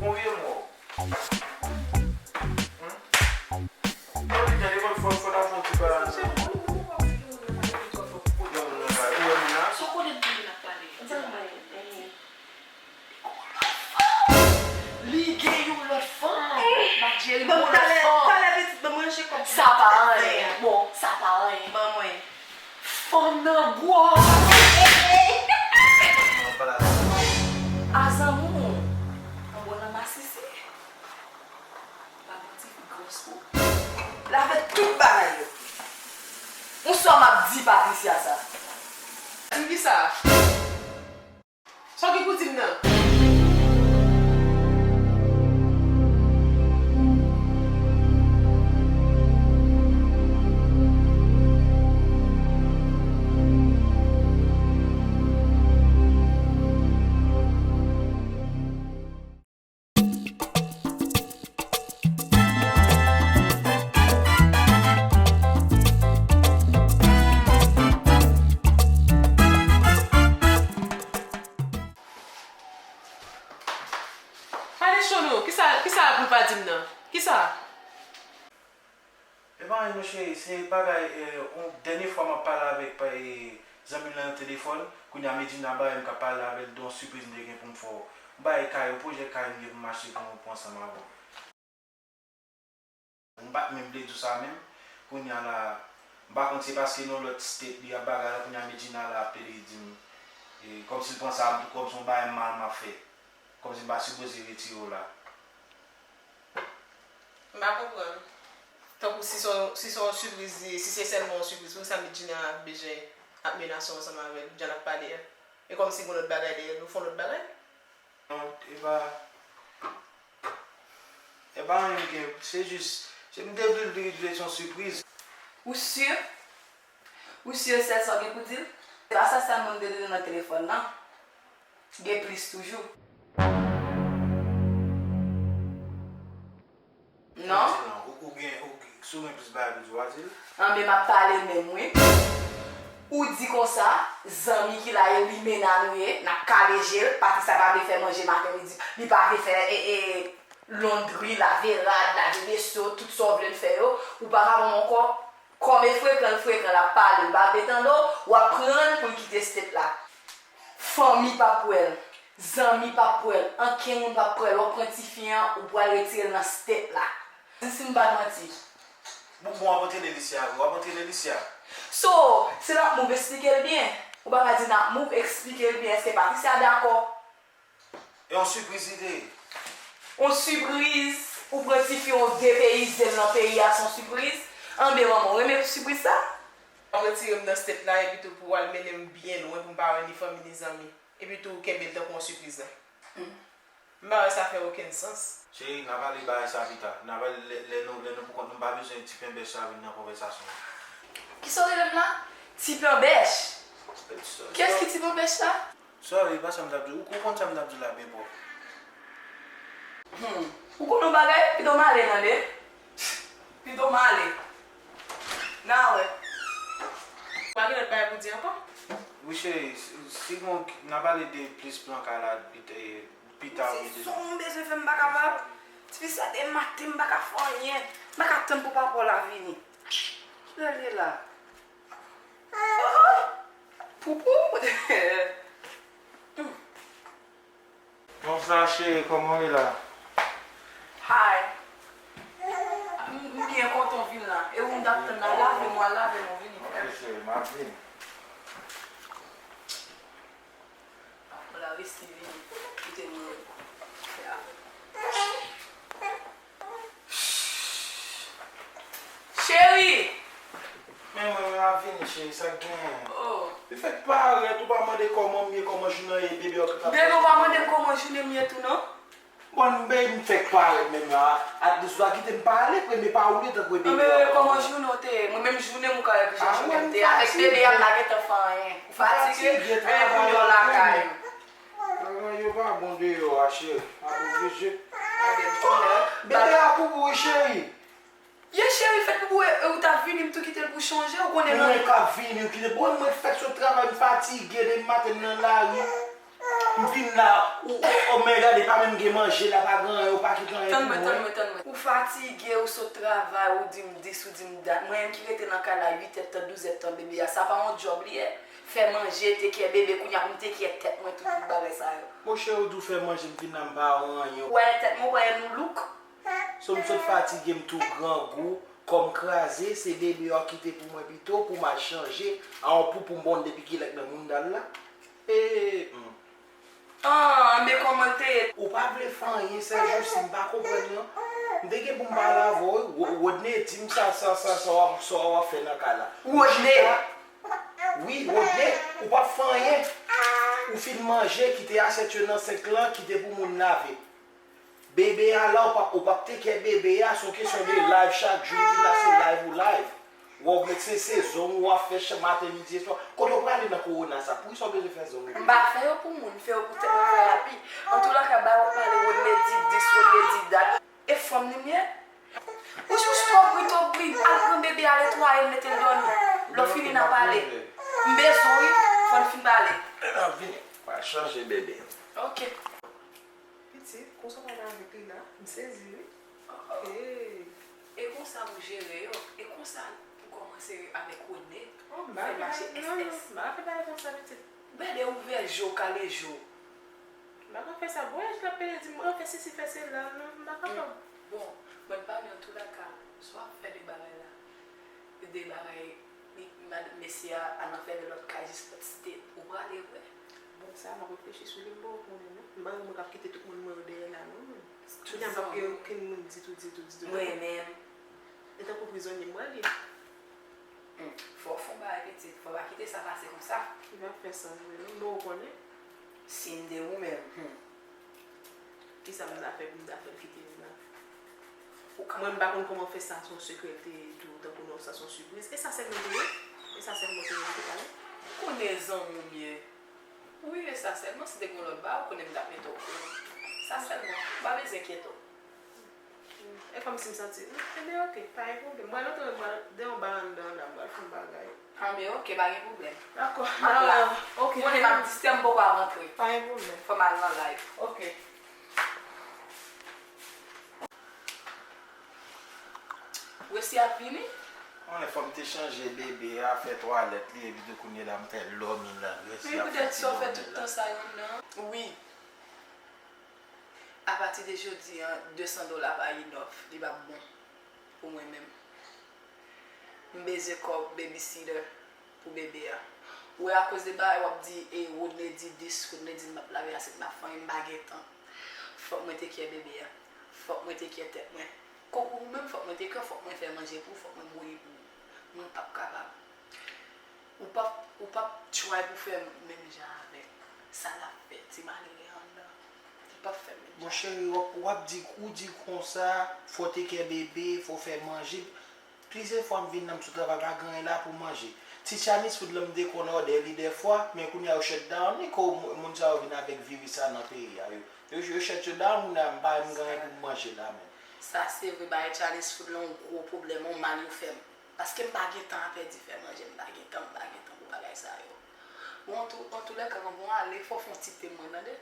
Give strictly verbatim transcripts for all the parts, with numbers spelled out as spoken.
Konbyen mwa w? Hmm? Mwen li tande mwen fò, fò n ap fè yon ti bagay. Yon moun nan kay. Ou wè moun nan? Li gen yon lòt fanm. Ban m talè, talè pitit, ban m ranje kòb. Sa pa anyen. Bon, sa pa anyen. Ban mwen. Fanm nan gwòs. Ey, ey. A zanmi w. Yon bon nan masisi. Pa bon ti fi gwòs tou. Lave tout bagay yo. Yon swa m ap di Patricia sa. Di m kisa? Sa w gen pou di m nan? Pale cho non, kisa, kisa pou l pa di m nan? Kisa? Epa anyen non cheri, se bagay, eh, yon dènye fwa m ap pale avèk pa, eh, zanmi m nan nan telefòn, kounye a Medjina ba m k ap pale avè l de yon sipriz m te gen pou m fè w. Yon bagay kay, yon pwojè kay m gen pou m achte pou, pou ansanm avè w. M pa t menm vle di w sa menm. Kounye a la, m pa konn se paske nan lòt state li ap bagay la, kounye a Medjina la ap pede di m, e, kòmsi l pran sa kòmsi yon bagay mal m ap fè. Kòmsi m pa sipoze retire w la. M pa konprann. Tankou si se yon, si se yon sipriz li ye, si se sèlman yon sipriz, poukisa Medjina ap bezwen ap menase w ansanm avè l, jan l ap pale a? E kòmsi gen lòt bagay dèyè l, nou fè yon lòt bagay? Non, e pa, e pa anyen m gen, se jis, se m te vle l vin yon sipriz. Ou si? Ou si sèl sa w gen pou di l? Se pa sa sèlman m te di l nan telefòn nan. Gen plis toujou. Non. Ou, ou gen, ou, si w gen plis bagay pou di, w a di l. Anben, m ap pale menm, wi. Ou di konsa, zanmi ki la ye, wi, mena nou ye, n ap kale je l, Patricia pa vle fè manje maten, midi, li pa vle fè, e, e, londri, lave rad, lave veso, tout sa w vle l fè yo, ou pa ka ban m ankò. Kòm e frekan l frekan, l ap pale, l pa vle tande w, w ap pran l pou l kite state la. Fanmi p ap wè l, zanmi p ap wè l, ankenn moun p ap wè l, w ap pran tifi an, ou pral retire l nan state la. Di si m pa t manti. Bon, bon, w ap antrene Lisya vre, w ap antrene Lisya. So, se n ap move, eksplike l byen. Ou pa ka di n ap move, eksplike l byen, èske Patricia dakò? E yon sipriz li te ye. Yon sipriz, ou pran tifi w depeyize l nan peyi a, se yon sipriz? Anben manman, w renmen sipriz sa? W ap retire m nan state la epi tou pou w al mennen m byen lwen pou m pa wè ni fanmi ni zanmi. Epi tou w kenbe l tankou yon sipriz la. Hmm. M pa wè sa fè okenn sans. Cheri, n a pale bagay sa pita. N a pale lè, lè nou, lè nou poukont nou, m pa bezwen ti penbèch sa vin nan konvèsasyon an. Kisa w rele m la? Ti penbèch? Kiyès ki ti penbèch la? Sorry, pa sa m t ap di w. Ou, ou konn sa m t ap di w la byen pwòp. Hmm. Ou konn yon bagay? Pito m ale tande. Pito m ale. N a wè. Pa gen lòt bagay pou di ankò? Wi cheri, si, si bon, n a pale de plis plan kay la pita, pita wi. Se son m bezwen fè, m pa kapab. Tifi sa te mate m, m pa ka fè anyen. M pa ka tann pou papa w la vini. Kilè l ye la? Poupou! Bonswa cheri, kòman w ye la? Hi. M, m byen kontan w vin la. E ou m t ap tann la, lave m, w al lave m, w vini. Ok cheri, m ap vini. Mwen la resi vini. Kite m fè afè m. Cheri! Men mwen, mwen ap vini, cheri, sa k genyen? Oh. Li fèk parèt, ou pa mande kòman m ye, kòman jounen an ye, bebe an k ap... Bebe, ou pa mande m kòman jounen m ye tou, non? Bon, m, bebe, m fèk parèt menm, a, at least ou ta kite m pale, premye pa ou li tankou e bebe an. Anben, kòman jounen w te ye? Mwen menm jounen m ou ka wè ki jan jounen m te ye. Avèk bebe a, m pa gentan fè anyen. Ou fatige, men kounye a w lakay ou. Bagay yo pa bon deyò a, cheri. Ap oblije. Bebe a poupou wi, cheri. Ye cheri, fèt pou e, e ou t ap vini, m tou kite l pou chonje, ou konnen nan... Mwen k ap vini, ou kite. Bon, mwen fèk sot travay, m fatige, depi maten m nan lari. M vin la, ou, ou, ou, men gade, pa menm gen manje la, pa gen anyen, ou pa kite anyen pou mwen. Tann mwen, tann mwen, tann mwen. Ou fatige, ou sot travay, ou di m dis, ou di m dat. Mwen menm ki rete nan kay la uit èdtan, douz èdtan, bebe a, sa pa yon djòb li ye? Fè manje, take care bebe, kounye a pou m take care tèt mwen, tout, tout bagay sa yo. Monchè, ou di w fè manje, m vin la, m pa wè anyen. Ou wè tèt mwen, ou wè nou look? So m sot fatige, m tou grangou, kò m kraze, se bebe a w kite pou mwen pito, pou m al chanje a yon poupou m pa konn depi kilè k nan mounda l la. E, hmm. Ah, men kòman l te ye? Ou pa vle fè anyen, sèjousi, m pa konprann non. M te gen pou m pale avè w, wi. Wo-, Rodney di m sa, sa, sa, sa w ap, sa w ap fè nan kay la. Rodney? Wi, Rodney, ou p ap fè anyen. Ou fin manje, kite asyèt yo nan senk lan, kite pou moun lave. Bebe a la, ou p ap, ou p ap take care bebe a, se yon kesyon de live chak jou, m di la se live ou live. Wè w met se, se zong ou ap fè ch-, maten, midi e swa. Kote w prale nan kowona sa? Poukisa w bezwen fè zong ou? M pa fè yo pou moun, m fè yo pou tèt mwen fè rapi. Antoulaka, bay w ap pale, Rodney di dis, Rodney di dat. E fanm li m ye? Ou jis twò bri, twò bri. Al pran bebe a, netwaye l, mete l dòmi. Lè w fini, n a pale. M bezwen w, wi. Fò n fin pale. N ap vini. Mwen chanje bebe. Ok. Pitit, konsa w pale avèk li la, m sezi, wi. Oh. Hey. E konsa pou jere yo, e konsa pou kòmanse avèk Rodney, oh, m pa fè bagay, non, non, m pa fè bagay konsa, pitit. Bebe, ouvè je w, kale je w. M pa ka fè sa. Voyaj la peye di m, mwen fè sesi, fè sela, non, m pa kapab. Bon, mwen pa gen antoulaka, sa w ap fè de bagay la, de bagay, li, mad-, mesye a, al nan fè de lòt kay, jis lòt site, ou prale vre. Bon, sa, m ap reflechi sou li, m poko konnen, non. M pa renmen moun k ap kite tout moun mwen yo dèyè la, non, mwen. Kounye a, m p ap gen okenn moun ditou, ditou, ditou. Mwen menm. E tankou prizonye m pral ye. Hmm, fò w fè yon bagay, pitit. Fò w pa kite sa pase konsa. Li p ap fè sans vre, non. Bon, ou konnen. Si m te ou menm, hmm. Kisa m ta fè pou m ta fè l kite m la? Ou ka. Mwen, m pa konn kòman fè sa se yon sekrè l te ye tou, tankou non, sa se yon sipriz. E sa sèl mwen te ye? E sa sèl mwen te ye, m te pale? Ou konnen zanmi w m ye. Wi, e sa sèlman, si te gen yon lòt bagay, ou konnen m t ap mete w okouran. Sa sèlman, ou pa bezwen enkyete w. E kòmsi m santi, hmm, enben, ok, pa gen pwoblèm. Mwen, antre, mwen, de yon ba anndan la, m pral fè yon bagay. Anben, ok, pa gen pwoblèm. Dakò. M ap la. Ok. Ou konnen m ap distè, m poko ap rantre. Pa gen pwoblèm. Fò m al nan live. Ok. Wesi ap vini? Konnen fò m te chanje bebe a, fè twalèt li, epi tou kounye la m fè l dòmi nan. Men poutèt sa w fè tout tan sa yo nan? Wi. Apati de jodi a, de san dola pa inòf, li p ap bon pou mwen menm. M bezwen kòb babysitter pou bebe a. Ou wè akoz de bagay w ap di, e, Rodney di dis, Rodney di m p ap lave asyèt, m ap fè anyen, m pa gen tan. Fòk mwen take care bebe a. Fòk mwen take care tèt mwen. Kon ou menm, fòk mwen take care, fòk mwen fè manje pou ou, fòk mwen bouyi pou ou. Mwen p ap kapab. Ou p ap, ou p ap try pou fè menm jan avè l. Sa l ap fè, ti malere anndan. Li p ap fè menm jan. Bon, cheri, w ap, w ap di, ou di konsa, fò take care bebe, fò fè manje. Plizyè fwa m vin nan, m sou travay, pa gen anyen la pou manje. Ti Chinese food lan m te konn òdè li dèfwa, men kounye a yo shut down li, ko moun sa yo vin avèk viris sa nan peyi a yo. Yo, yo shut yo down, kounye a m pa menm gen anyen pou m manje la menm. Sa se vre, bagay Chinese food lan yon gwo pwoblèm, yon mal yo fè m. Paske m pa gen tan a pèdi fè manje, m pa gen tan, m pa gen tan pou bagay sa yo. Bon, antou, antoulèka, bon, ale, fò w fè yon ti te mwen, tande?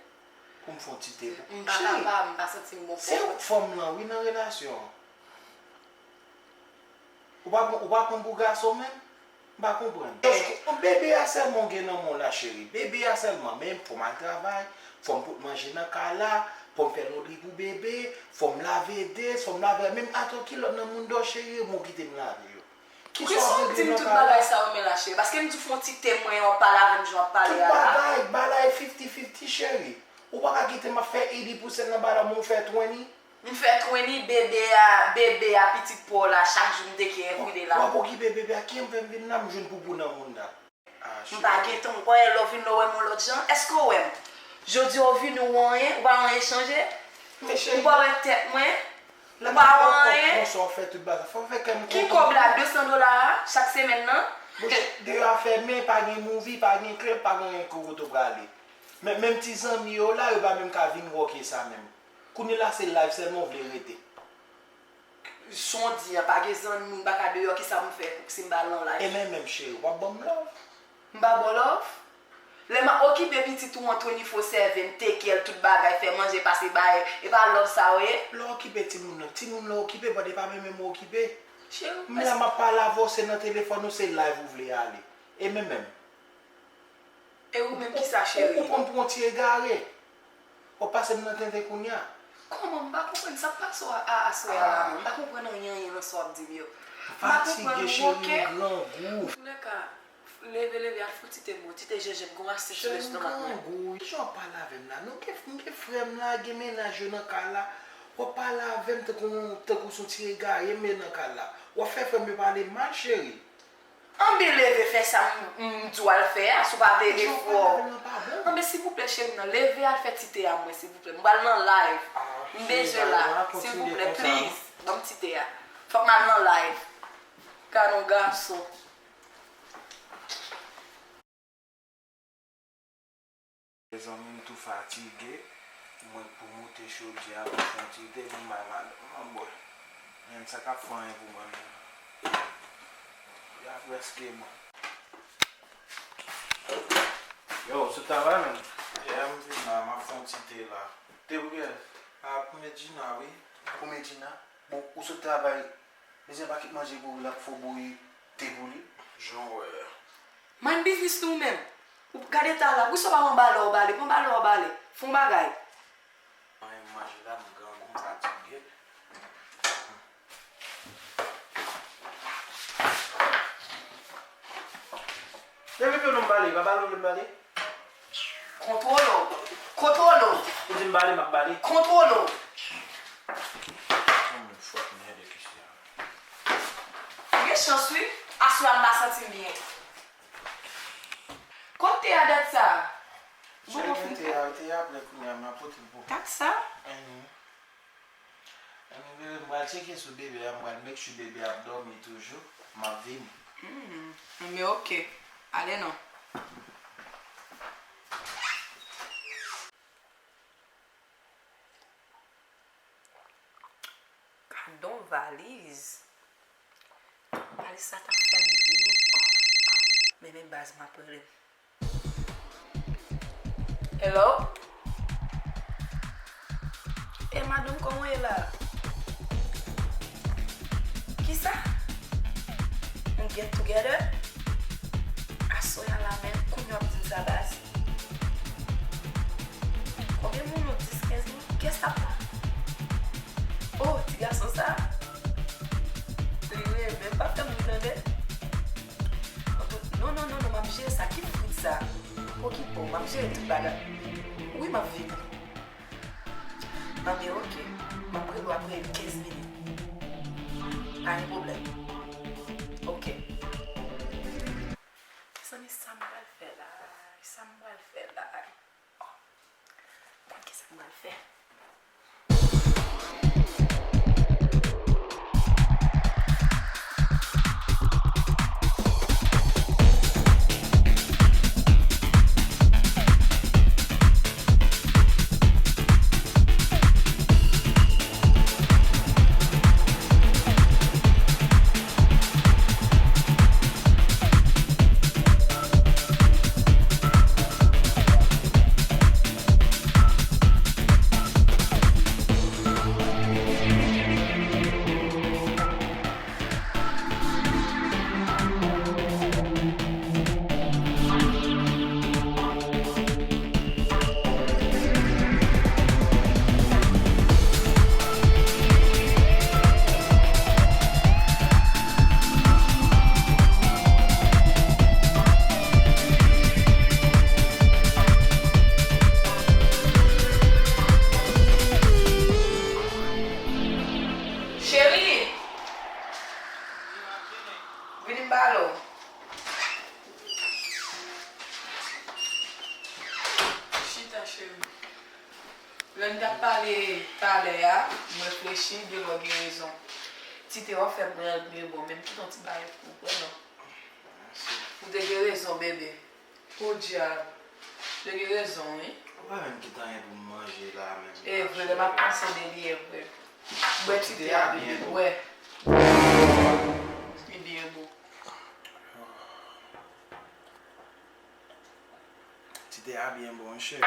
Pou m fè yon ti te pou. M pa kapab, m pa santi m bon. Se ou k fanm lan, wi, nan relasyon an. Ou pa, ou pa konn pou gason menm? M pa konprann. Donk, bebe a sèlman w gen nan men w la, cheri. Bebe a sèlman. Men fò m al travay, fò m pot manje nan kay la, fò m fè londri pou bebe, fò m lave de, fò m lave menm atò kilòt nan mounda w, cheri, men w kite m lave yo. Poukisa w ap di m tout bagay sa yo, men la, cheri? Paske m di w fè yon ti te mwen, w ap pale avè m jan w ap pale a la. Tout bagay, bagay fifty fifty, cheri. Ou pa ka kite m ap fè eighty percent nan bagay la, men w fè twenty. M fè twenty, bebe a, bebe a, pitit pa w la, chak jou m take care everyday la. W ap okipe bebe a, kijan m fè m vin la, m jwenn poupou nan mounda. Ah, cheri. M pa gen tan, m kwè lè w vin la, w wè m yon lòt jan. Èske w wè m? Jodi a w vini, w anyen, ou pa anyen chanje? Men cheri. Ou pa wè tèt mwen? Ou pa wè anyen? Konsa w fè tout bagay. Fò w fè kè m kontan. Ki kòb la, de san dola a, chak semèn nan? Bouch deyò a fèmen, pa gen movie, pa gen club, pa gen anyen kote w prale. Men, menm ti zanmi yo la, yo pa menm ka vin wòke sa menm. Kounye la se live sèlman w vle rete. Jan w di a, pa gen zanmi, moun pa ka deyò, kisa m fè pou si m pa al nan live? E men menm cheri, w ap ban m love? M pa ba w love? Lè m ap okipe pitit ou an twenty-four seven, take care tout bagay, fè manje, pase bay, e pa love sa yo ye? Lè w okipe timoun nan, timoun nan okipe, but e pa mwen menm ou okipe. Cheri, m la m ap pale avè w, se nan telefòn ou, se live ou vle ale. E mwen menm? E ou menm kisa, cheri? Ou pran m pou yon ti egare. W ap pase m nan tenten kounye a. Kòman? M pa konprann sa k pase w a, a, aswè a la, non. M pa konprann anyen, anyen nan sa w ap di m yo. M pa konprann ou, oke? Fatige, cheri, m grangou. Antoulèka, leve, leve, al fè yon ti te pou mwen, ti te jenjanm, gon asid sou lestomak mwen. Cheri, m grangou. Kijan w ap pale avè m la? Nou gen, m gen frè m la, gen mennaj yo nan kay la. W ap pale avè m tankou, tankou se yon ti egare m ye nan kay la. W ap fè frè m yo pale mal, cheri. Anben leve fè sa m, m di w al fè a, si w pa vle efò. Anben silvouplè cheri m nan, leve al fè ti te a mwen silvouplè. M pral nan live. M bezwen la, silvouplè, please. Ban m ti te a. Fòk m al nan live. Gad on gason. Mezanmi, m tou fatige. Mwen k pou moute chodyè a pou fè yon ti te pou m bay madanm nan bwè. Men sa k ap fè anyen pou mwen menm. Li a prèske bon. Yo, ou sot travay menm? Yeah, m vin la, m ap fè yon ti te la. Te pou kiyès? A, pou Medjina, wi. Pou Medjina? Bon, ou sot travay, mezanmi pa kit manje pou ou la, fò w bouyi te pou li. Jan w wè a. Mind business nou menm. Ou gade ta la, poukisa w pa pran balè w bale, pran balè w bale. Fè yon bagay. Mwen manje la, m grangou, m fatige. Depi ke nou bale, pa bale w vle m bale? Kontwole w. Kontwole w. Ou di m bale, m ap bale. Kontwole w. Kòman fucking headache isi a? Ou gen chans wi. Aswè a m pa santi m byen. Kot te a dat sa? Cheri, gen te a, te a prè kounye a, m ap pote l pou ou. Dat sa? Mhm. Anyway, m pral tcheke sou bebe a, m pral make sure bebe a ap dòmi toujou. M ap vini. Hmm, men oke. Ale non. Gadon valiz. Valiz sa t ap fè m byen. Oh! Men, men baz m ap rele. Hello? E madanm, kòman w ye la? Kisa? Nou get together? Aswè a la menm, kounye w ap di m sa baz? Konbyen moun ou dis kenz moun? Kiyès t ap la? Oh, ti gason sa? Li renmen m pa fè m ri tande. Non, non, non, non, m ap jere sa. Ki frit sa? Okipe w, m ap jere tout bagay. Wi, m ap vini. Anben, oke. M ap rele w apre kenz minit. Pa gen pwoblèm. Oke. Mezanmi, sa m pral fè la? Sa m pral fè la? Oh, m konn kisa m pral fè. Cheri! Vini m pale w. Chita, cheri. Lè n t ap pale talè a, m reflechi, m di w gen rezon. Ti te w ap fè m pran l byen bon, men m kite yon ti bagay pou ou, kwè non. Ou te gen rezon, bebe. Podyab. Yo gen rezon, wi. Ou pa menm kite anyen pou m manje la, menm. E vre, lè m ap panse de li, e vre. Bwè ti te a, bebe, bwè. Li byen bon. Te a byen bon, chè.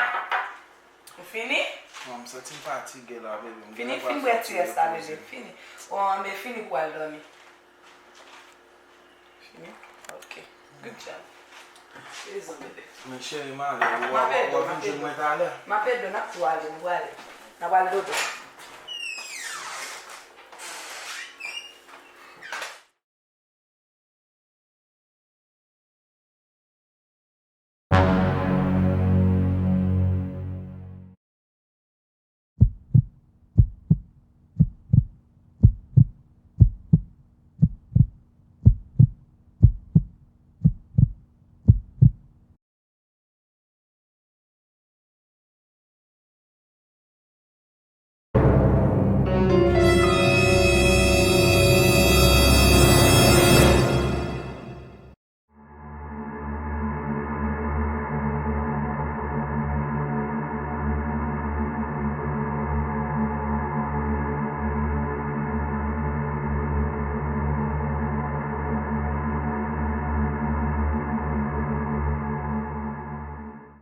Ou fini? Bon, m santi m fatige la, bebe. M Fini, genlè pral fin bwè fè ti ti rès la, repoze. Bebe. Fini. Bon, men fini pou al dòmi. Fini? Ok. Good job. Rezon, bebe. Men cheri, m ale. Ou M ap w ede w, ap m ap vin jwenn ede w. mwen talè. M ap ede w, n ap tou ale, nou pral. N ap al dodo.